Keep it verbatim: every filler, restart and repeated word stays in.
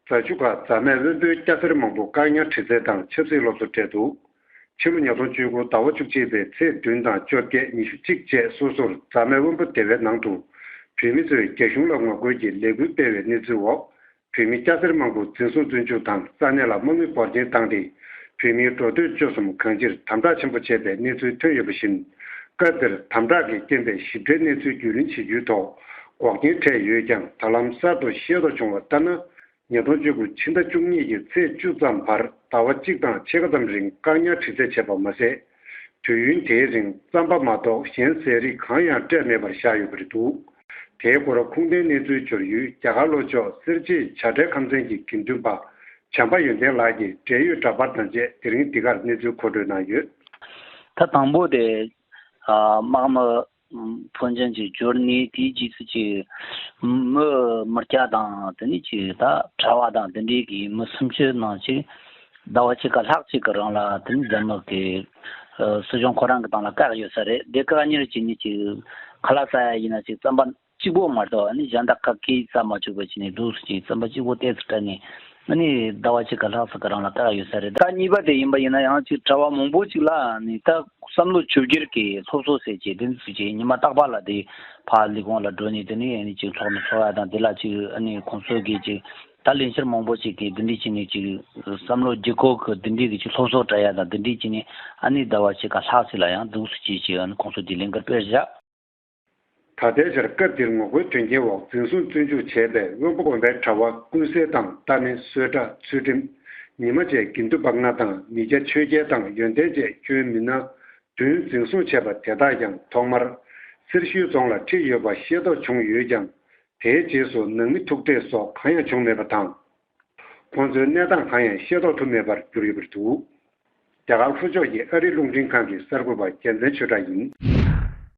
རྫ་ཆུ་ཁ་རྫ་སྨད་དབོན་པོའི་སྐྱ་སེར་མང་པོ་བཀག་ཉར་དྲི་རྩད་དང་ཆབ་སྲིད་སློབ་གསོ་སྤྲད་འདུག་ཕྱི་ལོ་ཉིས་སྟོང་བཅུ་དགུ་ཟླ་བ་བཅུ་གཅིག་པའི་ཚེས་བདུན་དང་བཅོ་བརྒྱད་ཉི་ཤུ་གཅིག་བཅས་སོ་སོར་རྫ་སྨད་དབོན་པོ་སྡེ་བའི་ནང་དུ་བོད་མི་ཚོས་རྒྱ་གཞུང་ལ་ངོ་རྒོལ་གྱི་ལས་འགུལ་སྤེལ་བའི་གནས་ཚུལ་འོག་བོད་མི་སྐྱ་སེར་མང་པོ་འཛིན་བཟུང་བཙོན་འཇུག་དང་ས་གནས་ལ་དམག་མི་འབོར་ཆེན་བཏང་སྟེ་བོད་མིའི་འགྲོ་སྡོད་སྤྱོད་གསུམ་གང་ཅིར་དམ་དྲག་ཆེན་པོ་བྱས་པའི་གནས་ཚུལ་ཐོན་ཡོད་པ་བཞིན། སྐབས་དེར་དམ་དྲག་གི་རྐྱེན་པས་ཞིབ་ཕྲའི་གནས་ཚུལ་རྒྱུས་ལོན་བྱེད་རྒྱུའི་ཐོག་འགོག་རྐྱེན་འཕྲད་ཡོད་ཀྱང་ད་ལམ་གསར་དུ་ཤེས་རྟོགས་བྱུང་བ་ལྟར་ན། ཉིས་སྟོང་བཅུ་དགུ་ཕྱི་ཟླ་བཅུ་གཉིས་ཀྱི་ཚེས་བཅུ་ཙམ་བར་ཟླ་བ་གཅིག་དང་ཕྱེད་ཀ་ཙམ་རིང་བཀག་ཉར་དྲི་རྩད་བྱས་པ་མ་ཟད། དུས་ཡུན་དེའི་རིང་རྩམ་པ་མ་གཏོགས་གཞན་ཟས་རིགས་གང་ཡང་སྤྲད་མེད་པར་བཞག་ཡོད་པ་རེད་འདུག་དེའི་སྐོར་ཁུངས་ལྡན་གནས་ཚུལ་འབྱོར་ཡུལ་རྒྱ་གར་ལྷོ་ཕྱོགས་སེར་བྱེས་བྱ་བྲལ་ཁམས་ཚན་གྱི་དགེ་འདུན་པ་བྱམས་པ་ཡོན་ཏན་ལགས་ཀྱིས་འབྲེལ་ཡོད་འདྲ་པར་དང་བཅས་དེ་རིང་འདི་གར་གནས་ཚུལ་མཁོ་སྤྲོད་གནང་ཡོད། ད་དང་པོ་དེ་དམག་མི་ཕོན་ཆེན་ཅིག་འབྱོར་ནས་དེའི་རྗེས་སུ་ཅིག་མི་མི་སྐྱ་དང་དེ་ནས་ཅིག་ད་གྲྭ་བ་དང་དེ་འདྲའི་གི་མི་སུམ་ཅུ་ནང་ཅིག་ཟླ་བ་གཅིག་ག་ལྷག་ཅིག་གི་རིང་ལ་དེ་ནས་རྒྱ་ནག་གི་སྲིད་གཞུང་ཁོ་རང་གི་སྟེང་ལ་བཀག་ཡོད་ས་རེད། དེ་བཀག་ཉར་བྱས་ནས་ཅིག་ཁ་ལག་ཟ་ཡ་ཡིན་ན་ཅིག་རྩམ་པ་གཅིག་པོ་མ་གཏོགས་ཨ་ནི་གཞན་དག་ག་གིས་ཟ་མ་བཅུག་པ་བྱས་ནས་འདུག་སེ་ཅིག་རྩམ་པ་གཅིག་པོ་ཏོག་ཙམ་སྤྲད་ནས་ཨ་ནི་ཟླ་བ་གཅིག་ག་ལྷག་ཙམ་གི་རིང་ལ་བཀག་ཡོད་ས་རེད། ད་གཉིས་པ་དེ་ཡིན་པ་ཡིན་ན་ཡང་ཅིག་གྲྭ་བ་མང་པོ་ཅིག་ལ་ཨ་ནི་ད་བསམ་བློ་ཆོས་བསྒྱུར་གྱི་སློབ་གསོ་ཟེར་གྱི་དེ་ཚོ་ཅིག་ཉི་མ་རྟག་པར་ལ་དེ་ཕར་ལས་ཁུངས་ལ་འགྲོ་ནས་དེ་ནས་ཨ་ནི་ཅིག་ཚོགས་འདུ་ཚོགས་ཡ་དང་དེ་ལ་ཅིག་ཨ་ནི་ཁོང་ཚོ་གིས་ཅིག་ད་ལས་འཆར་མང་པོ་ཅིག་གིས་འདི་འདྲས་བྱས་ནས་ཅིག་བསམ་བློ་བསྒྱུར་བཀོད་ཀྱི་འདི་འདྲས་ཀྱི་ཅིག་སློབ་གསོ་སྤྲད་ཡ་དང་འདི་འདྲས་བྱས་ནས་ཨ་ནི་ཟླ་བ་གཅིག་ག་ལྷག་ཙམ་ལ་ཡང་འདུག་སེ་ཅིག་ཅིག་ཨ་ནི་ཁོང་ཚོ་འདི་ལས་འགུལ་སྤེལ་བཞག་ད་ལྟའི་ཆར་སྐབས་དེར་ངོ་རྒོལ་དོན་རྐྱེན་འོག་འཛིན་བཟུང་བཙོན་འཇུག་བྱས་པའི་དབོན་པོ་དགོན་པའི་གྲྭ་བ་ཀུན་གསལ་དང་རྟ་མེ་གསོལ་ཁྲ་ཚུལ་ཁྲིམས། ཉི་མ་བཅས་དགེ་འདུན་པ་ལྔ་དང་མི་སྐྱ་ཆོས་རྒྱལ་དང་ཡོན་ཏན་བཅས་ཁྱོན་མི་སྣ་བདུན་འཛིན་བཟུང་བྱས་པ་དེ་དག་ཀྱང་ཐོག་མར་སེར་ཤུལ་རྫོང་ལ་ཁྲིད་ཡོད་པ་ཤེས་རྟོགས་བྱུང་ཡོད་ཀྱང་། དེའི་རྗེས་སུ་ནང་མི་ཐུག་འཕྲད་སོགས་གང་ཡང་བྱུང་མེད་པ་དང་། ཁོང་ཚོའི་གནས་སྟངས་གང་ཡང་ཤེས་རྟོགས་ཐུབ་མེད་པར་གྱུར་ཡོད་པར་འདུག་རྒྱ་གར་ལྷོ་ཕྱོགས་ཀྱི་ཨ་རི་རླུང་འཕྲིན་ཁང་གི་གསར་འགོད་པ་རྒྱལ་མཚན་ཆོས་གྲགས་ཡིན།